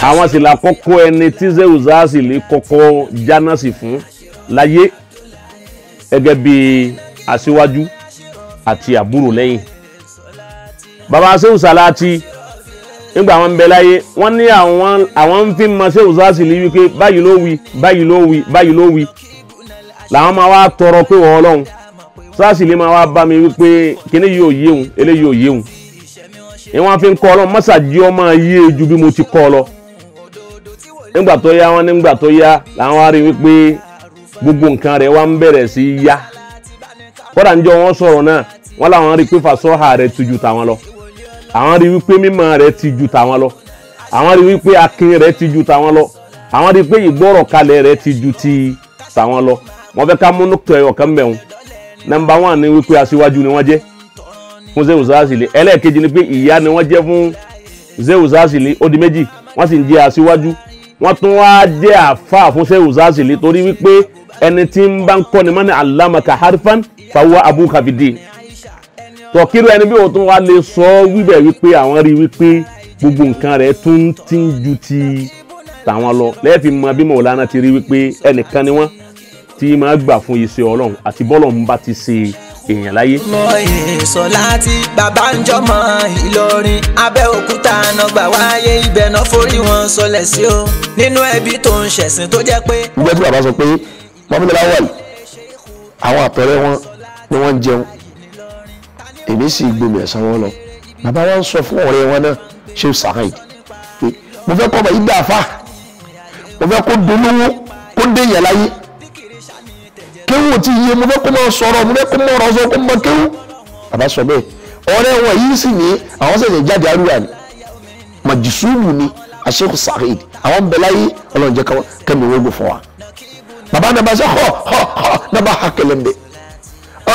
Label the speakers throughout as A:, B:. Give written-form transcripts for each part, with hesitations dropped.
A: Àwọn sì là kọ́kọ́ ẹni tí Shehu Sazili kọ́kọ́ jánásì fún láyé gẹ́gẹ́ bí aṣíwájú àti àbúrò lẹ́yìn. Bàbá Shehu Salati nígbà wọn ń bẹ láyé, wọ́n ní àwọn ń fi mọ Shehu Sazili wípé báyìí ló wí, báyìí ló wí, báyìí ló wí. Làwọn máa wá tọrọ pé wọ́n Ọlọ́run Sazili máa wá bá mi wípé kíní yìí ò yéhun, eléyìí ò yéhun. Ni wọ́n fi ń kọ́ Ọlọ́run mọ́sàájí ọmọ yé ju bí mo ti kọ́ ọ lọ. Nígbà tó yá wọn, nígbà tó yá làwọn á rí wípé gbogbo nǹkan rẹ̀ wá ń bẹ̀rẹ̀ sí í yá. Kódà níjọ́ wọn sọ̀rọ̀ náà, wọ́n làwọn rí pé fàṣọ́hà rẹ̀ ti ju tàwọn lọ. Àwọn rí wípé mímọ̀ rẹ̀ ti ju tàwọn lọ. Àwọn rí wípé akin rẹ̀ ti ju tàwọn lọ. Àwọn rí pé ìgbọ́rọ̀ kalẹ̀ rẹ̀ ti ju ti tàwọn lọ. Wọ́n fẹ́ ká múnú tọ ẹyọ kan mẹ́wọ̀n. Nọ́mbà 1 ni wípé aṣíwájú ni wọ́n jẹ́ fún Shehu Sazili. Ẹlẹ́ẹ̀kejì ni pé ìyá ni wọ́n jẹ́ fún Shehu Sazili, ó di méjì. Wọ́n sì ń jẹ́ aṣíwájú. Wọ́n tún wá jẹ́ àfáà fún Shehu Sazili torí wípé ẹni tí ń bá ń kọ́ ni mọ́ni alámàkà harfan fàwọn abuka fìdí. Tọ̀kírò ẹni bí òun tún wá lè sọ wíbẹ̀ wípé àwọn rí wípé gbogbo nǹkan rẹ̀ tún ti ń ju ti tàwọn lọ. Lẹ́ẹ̀fì mọ bí Mọ̀lánà ti rí wípé ẹnìkan ni wọ́n tí máa gbà fún iṣẹ́ Ọlọ́run àti bọ́lọ̀ ń bá ti ṣe èèyàn láyé.
B: Mọ Sọláàtì bàbá ń jọmọ Ìlọrin Abẹ́òkúta nọgbà wáyé ibẹ̀ náà forí wọn sọlẹ̀ sí o nínú ẹbí tó ń ṣẹ̀sìn tó jẹ́ pé.
C: Ìgbẹ́ tí bàbá sọ pé Muhammad Lawal àwọn àpẹẹrẹ wọn ni wọ́n ń jẹun, èmi sì gbomi ẹ̀sán wọn lọ. Bàbá wọn sọ fún ọ̀rẹ́ wọn náà Shehu Saheed pé mo fẹ́ kọ́ ọmọ yìí dàáfà, mo fẹ́ kó dolówó kó déyàn láyé, kéwù ti yé, mo fẹ́ kó máa sọ̀rọ̀, mo fẹ́ kó máa rọ̀ sọ kó máa kéwù. Bàbá sọ bẹ́ẹ̀. Ọ̀rẹ́ wọn yìí sì ní àwọn ṣẹ̀ṣẹ̀ jáde arúgbó ni màjùsùlù ni Shehu Saheed, àwọn bẹ láyé, Ọlọ́run jẹ́ kẹ́mi wọ́gbọ̀ fún wa. Bàbá náà bá sọ họ họ họ náà bá ha kẹlẹ̀mbẹ̀,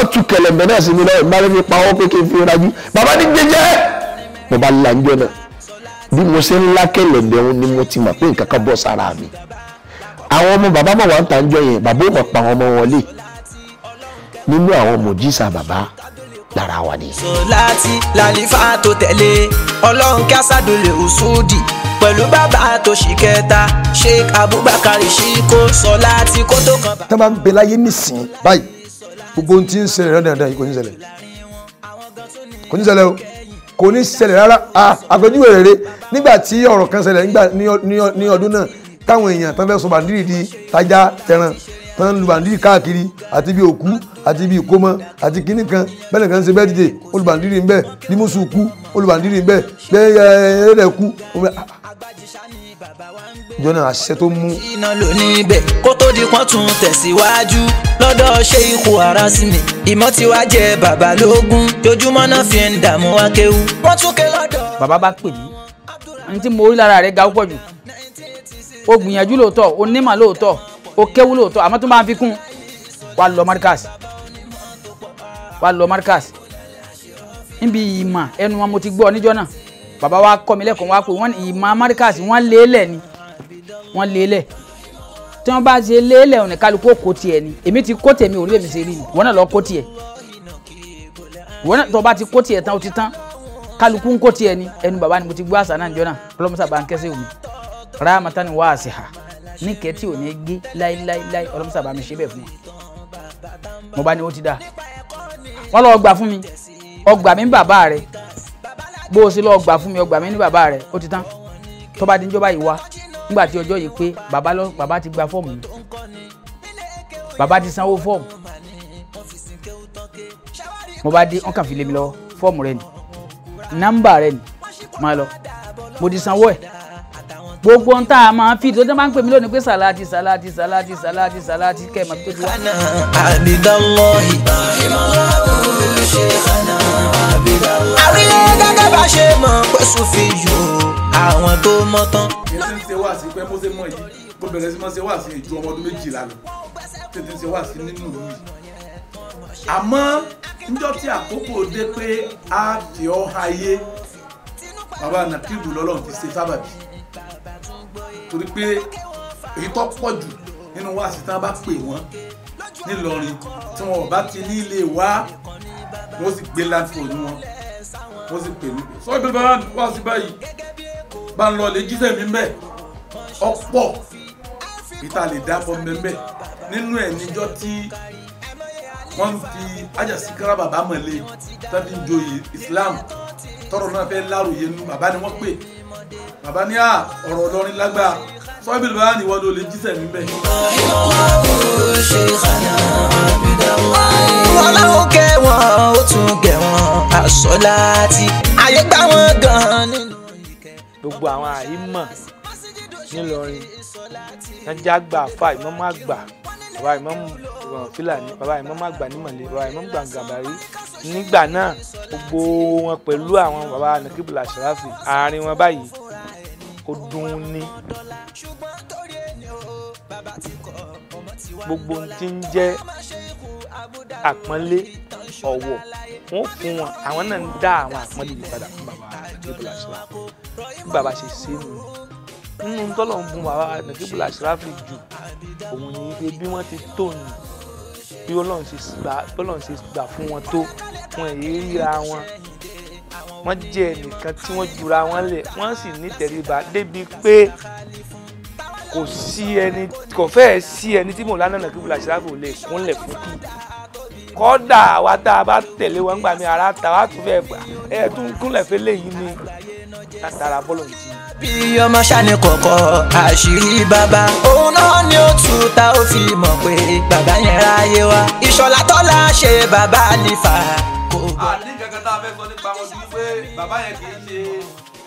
C: ọtú kẹlẹ̀mbẹ̀ náà sì ní lọ́wọ́ ìbára mi pa ọ́ pé kí n fi rajú. Bàbá ní gbẹjẹ́ mo bá la njọ́ náà, bí mo ṣe ń lá kẹlẹ̀mbẹ̀ òun ni mo ti mọ̀ pé nǹkan kan bọ́ sára mi. Àwọn ọmọ bàbá mọ̀ wá ń ta njọ́ yẹn, bàbá ò mọ̀ pa àwọn ọmọ wọn lé. Nínú àwọn mọ̀jísà bàbá lára wa ni.
B: Sọláàtì làlífà tó tẹ̀lé Ọlọ́run kí asádùlẹ̀ òṣùdì pẹ̀lú bàbá tó ṣì kẹta Sheikh Abubakar Shiko Sọláàtì kó tó kan.
D: Tá bá ń bẹ láyé nísìnyí báyìí, gbogbo ohun tí ń ṣẹlẹ̀ dandan yìí kò ní ṣẹlẹ̀, kò ní ṣẹlẹ̀ o, kò ní ṣẹlẹ̀ rárá. Àpèjúwe rere nígbà tí ọ̀rọ̀ kan ṣẹlẹ̀ ní ọdún náà táwọn èèyàn tán fẹ́ sọ bàndírì di tájá tẹran, tán lu bàndírì káàkiri àti bí òkú àti bí ìkómọ àti kíní kan, bẹ́ẹ̀ nìkan ṣe bẹ́ẹ̀ dìde olùbàndírì ń bẹ, bí mùsùn kú olùbàndírì ń bẹ, bẹ́ẹ̀ ẹ̀ẹ́dẹ̀ kú. Ìjọ náà àṣẹ tó mú.
B: Iná ló níbẹ̀ kó tó di pọ́n tún tẹ̀síwájú lọ́dọ̀ Sheikh Arasimi ìmọ̀ tí wàá jẹ bàbá lógún jojúmọ́ náà fi ń dààmú wá kéwú. Wọ́n tún ké lọ́dọ̀.
E: Bàbá bá pè mí, ní tí mo rí lára rẹ̀ ga púpọ̀ jù. O gbìyànjú lóòótọ́, o nímọ̀ lóòótọ́, o kéwú lóòótọ́, àmọ́ tó máa fi kún wà lọ Markaz, wà lọ Markaz. Níbi ìmọ̀ ẹnu wọn mo ti gbọ́ níjọ́ náà. Bàbá wa kọ́ mi lẹ́kọ̀ọ́ wa pé wọ́n ìmọ̀ Markaz wọ́n lélẹ̀ ni, wọ́n lélẹ̀. Tí wọ́n bá ṣe lélẹ̀ ọ̀nà kálukú kó tiẹ̀ ni. Èmi ti kó tèmi ò rí èmi ṣe rí ni, wọ́n náà lọ kó tiẹ̀. Wọ́n náà tó bá ti kó tiẹ̀ tán ó ti tán, kálukú ń kó tiẹ̀ ni. Ẹnu bàbá ni mo ti gbọ́ àṣà náà níjọ́ náà, ọlọ́mọṣà bá ń kẹ́sẹ̀ omi. Rámátá ni wàá sì hà ní kẹ́tì ò ní gé láíláíláí, ọlọ́mọṣà bá mi ṣe bẹ́ẹ̀ fún wọn. Mo bá ní ó ti dáa. Wọ́n lọ gbà fún mi, ọgbà mi ní bàbá rẹ̀. Bó o ṣe lọ gbà fún mi, ọgbà mi ní bàbá rẹ̀, ó ti tán. Tó bá di níjọba yìí wá, nígbà tí ọjọ́ yìí pé bàbá ti gba fọ́ọ̀mù mi. Bàbá ti sanwó fọ́ọ̀mù. Mo bá dé, wọ́n kàn fi lé mi lọ́wọ́, fọ́ọ̀mù rẹ ni, nọ́mbà rẹ ni, máa lọ. Mo ti sanwó ẹ̀. Gbogbo ohun tá a máa fi tó máa ń pè mí lónìí pé Sàláàtì Sàláàtì Sàláàtì Sàláàtì Sàláàtì kẹ́ ẹ̀ máa fi tó ti wá.
B: Àríyé gẹ́gẹ́ bá ṣe mọ̀ pé Sufi yòó àwọn tó mọ̀ tán.
F: Èyí tí ń ṣe wá sí pé mo ṣe mọ̀ yìí, mo bẹ̀rẹ̀ sí mọ́ ṣe wá sí ju ọmọ ọdún 12 lọ, tí ń ṣe wá sí nínú ìlú yìí. Àmọ́ níjọ́ tí àkókò dé pé a fi ọ́ ayé, bàbá Nàkíbù lọ́lọ́run ti ṣe sábàbí. Torí pé èyí tó pọ̀ jù nínú wáàsí tí wọ́n bá pè wọ́n nílọrin tí wọn ò bá ti ní ilé wá, wọ́n sì gbé landphone wọn, wọ́n sì pè mí. Sọ pé bàbá wá sí báyìí, bá ń lọ lè jíṣẹ́ mi mbẹ́. Ọ̀pọ̀ ìta lè dápọ̀ mẹ́mẹ́ nínú ẹ̀ níjọ́ tí wọ́n ń fi Ajasikara bàbá mọ̀lẹ́ tàbí ń joyè Islam tọrọ náà fẹ́ láròyé nu bàbá ni wọ́n pè bàbá ní à ọ̀rọ̀ Ìlọrin lágbára sọ́bìlì bàbá ni wọ́n ló lè jíṣẹ́ níbẹ̀.
B: Ọlọ́run kẹ́ wọn ó tún gẹ̀ wọ́n àsọ̀láàtì ayé gbá wọn gan-an nínú.
G: Gbogbo àwọn àìmọ̀ nílọrin nàjà àgbà àfa ìmọ̀mọ́ àgbà bàbá ìmọ̀mọ́ Fúlàní bàbá ìmọ̀mọ́ àgbà nímọ̀lẹ́ bàbá ìmọ̀mọ́ Gàmbàrí nígbà náà gbogbo wọn pẹ̀lú àwọn bàbá Nakibul Ashrafi àárín wọn báyìí ó dùn ní gbogbo ohun tí ń jẹ́ àpọ́nlé ọ̀wọ̀ wọn fún wọn àwọn náà ń dá àwọn àpọ́nlé yìí padà fún bàbá Nakibul Ashrafi bí bàbá ṣe ṣe é nù nínú tọ́lọ̀ ń bun bàbá Nakibul Ashrafi jù òun ni pé bí wọ́n ti tó nù bí Ọlọ́run ṣe gbà fún wọn tó wọn èyí ríra wọn wọ́n jẹ́ ẹnìkan tí wọ́n jura wọn lẹ̀ wọ́n sì ní tẹríba débi pé kò sí ẹni kò fẹ́ẹ̀ sí ẹni tí Mọ̀lánà Nakibul Ashrafi ò lè kúnlẹ̀ fún kí kọ́dà wa tá a bá tẹ̀lé wọn gbà mí ara ta wa tún fẹ́ gbà ẹ̀ tún kúnlẹ̀ fẹ́ léyìí ni látara bọ́lọ̀ ti.
B: Bí ọmọ ṣáni kọ̀kọ́ àṣírí bàbá òun náà ni ó tú ta ó fi mọ̀ pé bàbá yẹn ráyé wa Ìṣọ̀lá Tọ́lá ṣe bàbá nífà kò gbọ́.
H: Àní kankan tá a fẹ́ sọ nípa wọn ju wípé bàbá yẹn kì í ṣe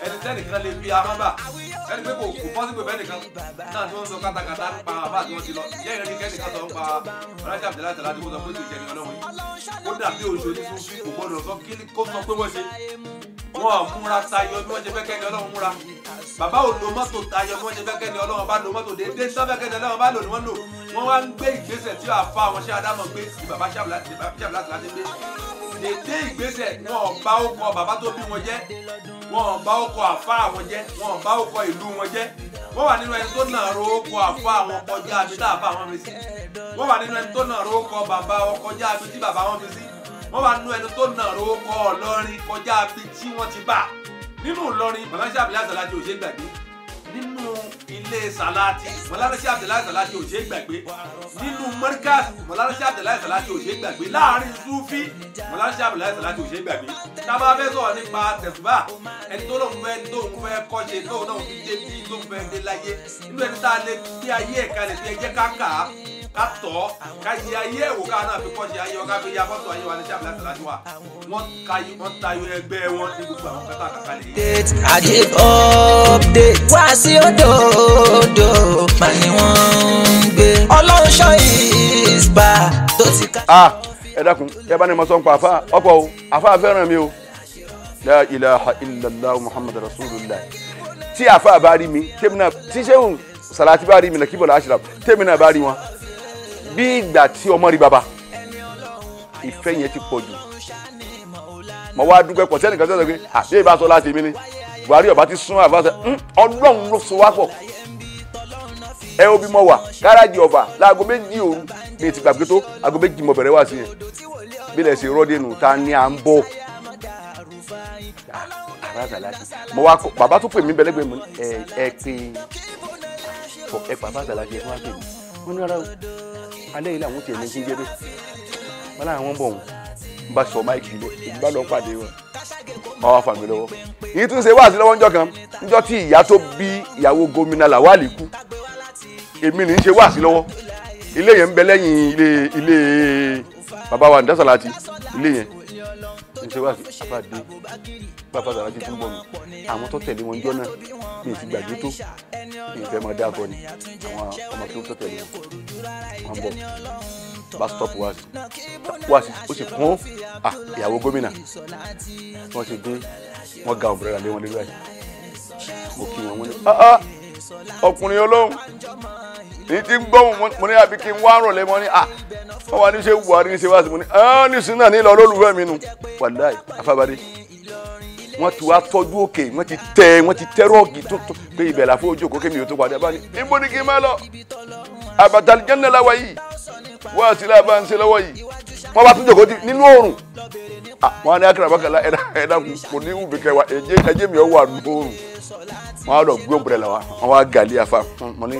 H: ẹni tẹ́nìkan lè fi ahọ́n bà ẹni pé kò pọ́sibú bẹ́ẹ̀ nìkan náà tí wọ́n ń sọ kátàkátà nípa bàbá àti wọ́n ti lọ ìyá ìrìn kẹ́nìkan sọ nípa ọ̀rájà Abdullahi Tàlá tí wọ́n sọ pé kì í ṣe ẹni ọlọ́run yìí ó dàbí oṣù oníṣúfì kò gbọ́dọ̀ sọ kí kó sọ pé wọ́n ṣe wọn ò múra tayọ bí wọ́n ṣe fẹ́ kẹ́ni ọlọ́run múra bàbá ò lo mọ́tò tayọ bí wọ́n ṣe fẹ́ kẹ́ni ọlọ́run bá lo mọ́tò déédéé tí wọ́n fẹ́ kẹ́ni ọlọ́run bá lò ní wọ́n lò wọ́n wá ń gbé ìgbésẹ̀ tí wàá fa àwọn ṣé Ádámọ̀ gbé ni bàbá ṣé Abdullahi Tàlá ti gbé dédé ìgbésẹ̀ wọn ò bá ọkọ bàbá tó bí wọn jẹ́ wọn ò bá ọkọ àfa àwọn jẹ́ wọn ò bá ọkọ ìlú wọn jẹ́ wọ́n wà nínú ẹni tó nà ro ọkọ àfa àwọn kọjá àbí tá àfa àwọn fi sí wọ́n wà nínú ẹni tó nà ro ọkọ bàbá wọn kọjá àbí tí bàbá wọn fi sí wọ́n wà nínú ẹni tó nà ro ọkọ Ìlọrin kọjá àbí tí wọ́n ti bá nínú Ìlọrin bàbá ṣe Abdullahi Salati ò ṣe gbàgbé nínú ilé Salati Mọ̀lánà ṣe Abdullahi Salati ò ṣe gbàgbé nínú Markaz Mọ̀lánà ṣe Abdullahi Salati ò ṣe gbàgbé láàrin Sufi Mọ̀lánà ṣe Abdullahi Salati ò ṣe gbàgbé tá a bá fẹ́ sọ̀rọ̀ nípa tẹ̀sùbà ẹni tó lóun fẹ́ tóun fẹ́ kọ́ṣe tóun náà fi dé bí tóun fẹ́ dé láyé nínú ẹni tá a lè gbé ayé ẹ̀ka lè fi ẹjẹ́ ká kà á ká tọ́ ká yẹ ayé ẹ̀wò ká náà fi kọ́ṣe ayé wa ká fi ya fọ́tò ayé wa ní ṣe Abdullahi Salati wa wọ́n tayọ ẹgbẹ́ wọn ní gbogbo àwọn kátà kàkà lè yí.
B: Ajib update wá sí òdòdó mà ní wọ́n ń gbé ọlọ́run ṣọ́ ìspa tó ti ká.
I: Ẹ dákun ẹ bá ní mo sọ ń pa àfa ọ̀pọ̀ o àfa fẹ́ràn mi o la ilaha illallah muhammad rasulullah tí àfa bá rí mi tèmi náà tí sẹ́wọ̀n Salati bá rí mi Nakibul Ashraf tèmi náà bá rí wọn bí ìgbà tí ọmọ rí baba ìfẹ́ yẹn ti pọ̀ jù mo wá dúpẹ́ pọ̀ sẹ́nìkan sọ́dọ̀ pé àṣé ìbá sọ láti mi ni Buhari ọba ti sún àfa sẹ ọlọ́run ló so wá pọ̀ ẹ ó bí mo wà gáràjì ọ̀fà láago 2 òru mi ti gbàgbé tó aago 2 mo bẹ̀rẹ̀ wá sí yẹn bí lẹ̀ ṣe rọ́ọ̀dẹ̀nù ta ni à ń bọ̀ mo wá kọ bàbá tó pè mí bẹ̀lẹ́gbẹ̀ mi ẹ pé ẹ bàbá Salati ẹ fún wa pè mí wọn ní rárá o alẹ́ yìí làwọn tiẹ̀ ní kí n jẹ́ bẹ́ẹ̀ wọn làwọn bọ̀ wọn bá sọ máìkì lẹ èmi bá lọ pàdé wọn wọn wá fà mí lọ́wọ́ èyí tún ṣe wáàsí lọ́wọ́ ńjọ́ kan ńjọ́ tí ìyá tó bí ìyàwó gómìnà Làwálì kú èmi ní í ṣe wáàsí lọ́wọ́ ilé yẹn ń bẹ lẹ́yìn ilé bàbá wa Ǹdá Salati ilé yẹn ń ṣe wáàsí àbàdé bàbá Salati tún bọ̀ mí àwọn tó tẹ̀lé wọn ńjọ́ náà mi ti gbàgbé tó mi fẹ́ mọ dáàbọ̀ ni àwọn ọmọ tó tó tẹ̀lé wọn bọ̀ bá stop wáàsí ó sì kún ìyàwó gómìnà wọ́n ti dé wọ́n ga òbúrẹ́dà lé wọn lórí àyè mo kí wọn wọ́n ní ọkùnrin ọlọ́run ní ti ń gbọ́ mo ní àbí kí n wá rọ̀lẹ́ mo ní wọ́n wá ní ṣe Buhari ní ṣe wá sí mo ní ní sinú náà ní lọ olólùfẹ́ mi nu wàláì afábádé wọ́n ti wá tọ́jú òkè wọ́n ti tẹ wọ́n ti tẹ́ rọ́ọ̀gì tó tó pé ibẹ̀ làfọ́ ojú òkú kémi ò tó padà bá ní níbo ni kí n máa lọ àbàtàlì jẹ́nà láwa yìí wọ́n àti láàbá ń ṣe lọ́wọ́ yìí wọ́n bá tún jòkó nínú oòrùn Wọn á ní akérè àbákàlà ẹ̀dá kò ní wùbí kẹwàá ẹ̀jẹ̀ mi ò wà lóòrùn. Wọn á lọ gbé òǹbrẹ̀là wa, wọn wá gàlí afa. Mo ní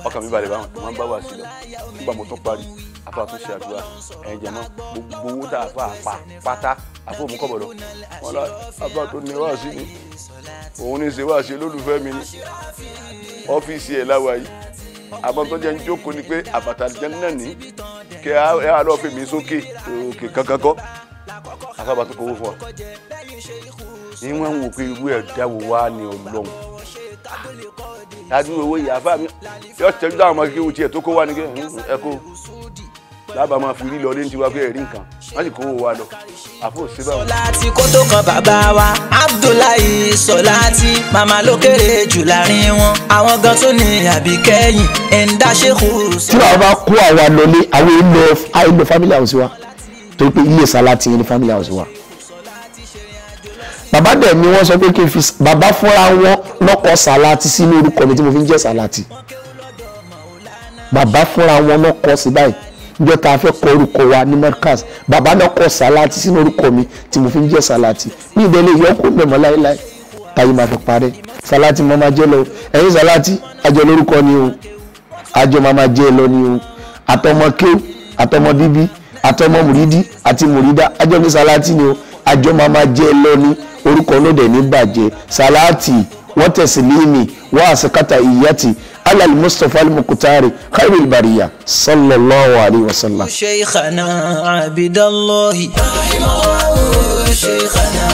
I: ọkàn mi balẹ̀ báwọn, wọn bá wà sílẹ̀. Nígbà mo tún parí, afa tún ṣe àdúrà. Ẹ̀yin jẹ̀mọ́, gbogbo owó tá a fa pa pátá, àfọ òmù kọ̀ bọ̀dọ̀. Wọn lọ afa tó ní wá sí mi, òun ní ṣe wá sí olólùfẹ́ mi ní ọ́fíìsì ẹ̀ láwa yìí. Àmọ́ tó jẹ́ ń jókòó ni pé àbàtà jẹ́ náà ní kí ẹ á lọ́ọ́ fi mi sókè òkè kankan kọ́. Afa bá tún kówó fún ọ. Ní wọ́n ń wò pé irú ẹ̀dá wo wá ní Ọlọ́run. Dájú owó ìyá afá mi yóò tẹ́jú táwọn ọmọ kéwù tiẹ̀ tó kó wá ní kí ẹ kó lábàá máa fi rí lọ lé ní tiwa pé ẹ̀rí nǹkan wọ́n sì kówó wa lọ àfọ òsè báwọn.
B: Sọláàtì kó tó kan bàbá wa Abdullahi Sọláàtì màmá ló kéré jù láàrin wọn àwọn gan tún ní àbíkẹ́yìn ẹ̀ńdá ṣèkú.
C: Tí bàbá bá kó àwa lọlé, àwọn èèlò family house wa, torí pé ilé Sàlátì yẹn ni family house wa. Bàbá dẹ̀ ni wọ́n sọ pé kí n fi bàbá fúnra wọn lọ́kọ̀ Sàlátì sínú orúkọ mi tí mo fi ń jẹ́ Sàlátì. Bàbá fúnra wọn lọ́kọ̀ sí báyìí níjọ́ tá a fẹ́ kọ orúkọ wa ní Markaz, bàbá náà kọ Sàlátì sínú orúkọ mi tí mo fi ń jẹ́ Sàlátì. Ní ìdẹ́lẹ̀ yọkù mẹ́mọ́ láéláé táyé máa fi parẹ́. Sàlátì mo máa jẹ́ lọ, ẹ̀yin Sàlátì àjọ lórúkọ ni o, àjọ máa máa jẹ́ lọ ni o, àtọmọ kéw, àtọmọ bíbí, àtọmọ mùrídí àti mùrídá, àjọ ní Sàlátì ni o, àjọ máa máa jẹ́ lọ ni. Orúkọ ló dẹ̀ ní bàjẹ́. Sàlátì wọ́n tẹ̀sílímì wọ́n àṣekátà ìyàtì alal Mustapha al-Muqtari khairul bariya sallallahu alayhi wa sallam.
B: Sheikhana Abidallahi. Sheikhana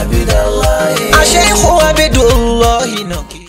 B: Abidallahi. Sheikh Abidullahi.